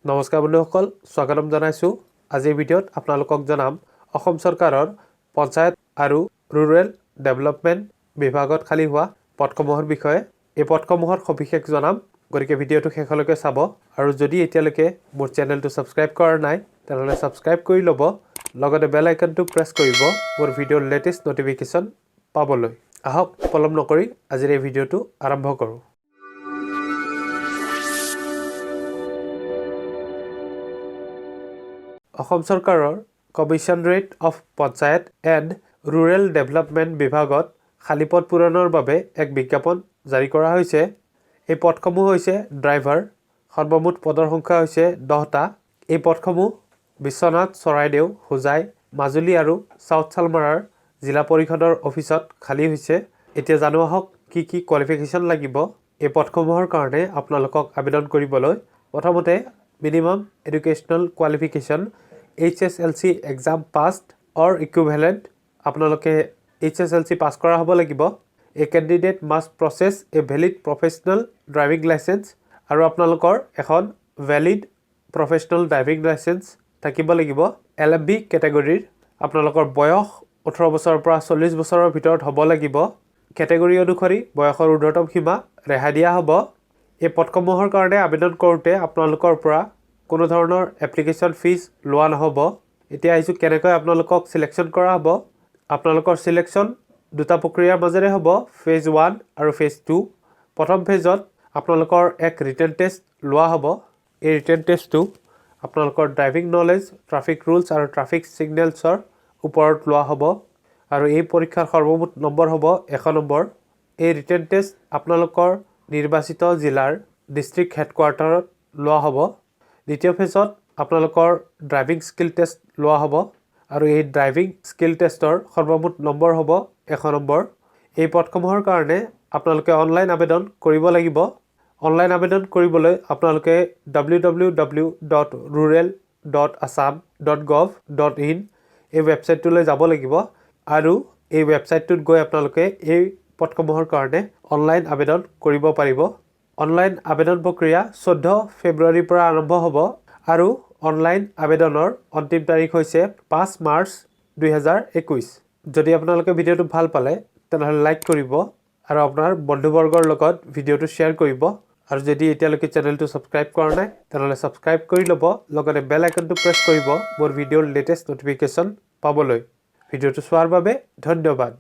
নমস্কাৰ বন্ধুসকল, স্বাগতম জনাইছোঁ। আজিৰ ভিডিঅ'ত আপোনালোকক জনাম অসম চৰকাৰৰ পঞ্চায়ত আৰু ৰুৰেল ডেভেলপমেণ্ট বিভাগত খালী হোৱা পদসমূহৰ বিষয়ে। এই পদসমূহৰ সবিশেষ জনাম, গতিকে ভিডিঅ'টো শেষলৈকে চাব আৰু যদি এতিয়ালৈকে মোৰ চেনেলটো ছাবস্ক্ৰাইব কৰা নাই, তেনেহ'লে ছাবস্ক্ৰাইব কৰি ল'ব, লগতে বেল আইকনটো প্ৰেছ কৰিব মোৰ ভিডিঅ'ৰ লেটেষ্ট ন'টিফিকেশ্যন পাবলৈ। আহক, পলম নকৰি আজিৰ এই ভিডিঅ'টো আৰম্ভ কৰোঁ। অসম চৰকাৰৰ Commissionerate of Panchayat and Rural Development বিভাগত খালী পদ পূৰণৰ বাবে এক বিজ্ঞাপন জাৰি কৰা হৈছে। এই পদসমূহ হৈছে ড্ৰাইভাৰ। সৰ্বমুঠ পদৰ সংখ্যা হৈছে 10টা। এই পদসমূহ বিশ্বনাথ, চৰাইদেউ, হোজাই, মাজুলী আৰু চাউথ শালমাৰাৰ জিলা পৰিষদৰ অফিচত খালী হৈছে। এতিয়া জানো আহক কি কি কোৱালিফিকেশ্যন লাগিব এই পদসমূহৰ কাৰণে আপোনালোকক আবেদন কৰিবলৈ। প্ৰথমতে minimum educational qualification HSLC exam passed or equivalent। আপোনালোকে এইচএছএলচি পাছ কৰা হ'ব লাগিব। A candidate must possess a valid professional driving licence। আৰু আপোনালোকৰ এখন ভেলিড প্ৰফেচনেল ড্ৰাইভিং লাইচেঞ্চ থাকিব লাগিব এলএমভি কেটেগৰীৰ। আপোনালোকৰ বয়স 18 বছৰৰ পৰা 40 বছৰৰ ভিতৰত হ'ব লাগিব। কেটেগৰী অনুসৰি বয়সৰ ঊৰ্ধতম সীমা ৰেহাই দিয়া হ'ব। এই পদসমূহৰ কাৰণে আবেদন কৰোঁতে আপোনালোকৰ পৰা কোনো ধৰণৰ এপ্লিকেশ্যন ফিজ লোৱা নহ'ব। এতিয়া আহিছোঁ কেনেকৈ আপোনালোকক চিলেকশ্যন কৰা হ'ব। আপোনালোকৰ চিলেকশ্যন দুটা প্ৰক্ৰিয়াৰ মাজেৰে হ'ব, ফেজ ওৱান আৰু ফেজ টু। প্ৰথম ফেজত আপোনালোকৰ এক ৰিটেন টেষ্ট লোৱা হ'ব। এই ৰিটেন টেষ্টটো আপোনালোকৰ ড্ৰাইভিং নলেজ, ট্ৰাফিক ৰুলছ আৰু ট্ৰাফিক ছিগনেলছৰ ওপৰত লোৱা হ'ব আৰু এই পৰীক্ষাৰ সৰ্বমুঠ নম্বৰ হ'ব 100 নম্বৰ। এই ৰিটেন টেষ্ট আপোনালোকৰ নিৰ্বাচিত জিলাৰ ডিষ্ট্ৰিক্ট হেডকোৱাৰ্টাৰত লোৱা হ'ব। দ্বিতীয় ফেজত আপোনালোকৰ ড্ৰাইভিং স্কিল টেষ্ট লোৱা হ'ব আৰু এই ড্ৰাইভিং স্কিল টেষ্টৰ সৰ্বমুঠ নম্বৰ হ'ব 100 নম্বৰ। এই পদসমূহৰ কাৰণে আপোনালোকে অনলাইন আবেদন কৰিব লাগিব। অনলাইন আবেদন কৰিবলৈ আপোনালোকে www.rural.assam.gov.in এই ৱেবছাইটটোলৈ যাব লাগিব আৰু এই ৱেবছাইটটোত গৈ আপোনালোকে এই পদসমূহৰ কাৰণে অনলাইন আবেদন কৰিব পাৰিব। অনলাইন আবেদন প্ৰক্ৰিয়া 14 ফেব্ৰুৱাৰীৰ পৰা আৰম্ভ হ'ব আৰু অনলাইন আবেদনৰ অন্তিম তাৰিখ হৈছে 5 মাৰ্চ 2021। যদি আপোনালোকে ভিডিঅ'টো ভাল পালে, তেনেহ'লে লাইক কৰিব আৰু আপোনাৰ বন্ধুবৰ্গৰ লগত ভিডিঅ'টো শ্বেয়াৰ কৰিব আৰু যদি এতিয়ালৈকে চেনেলটো ছাবস্ক্ৰাইব কৰা নাই, তেনেহ'লে ছাবস্ক্ৰাইব কৰি ল'ব, লগতে বেল আইকনটো প্ৰেছ কৰিব মোৰ ভিডিঅ'ৰ লেটেষ্ট ন'টিফিকেশ্যন পাবলৈ। ভিডিঅ'টো চোৱাৰ বাবে ধন্যবাদ।